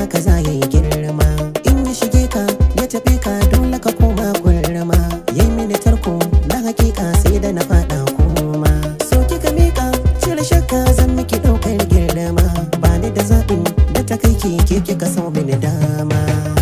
haka za ya yi girma. In ya shige ka ya tafi ka, dole ka koma kurma. Yi mini tarko na hakika, sai da na fada kuma. So kika mika, cire shakka, zan miki daukar girma. Ba ni da zaɓin da ta kai ki, ke kika so mini dama.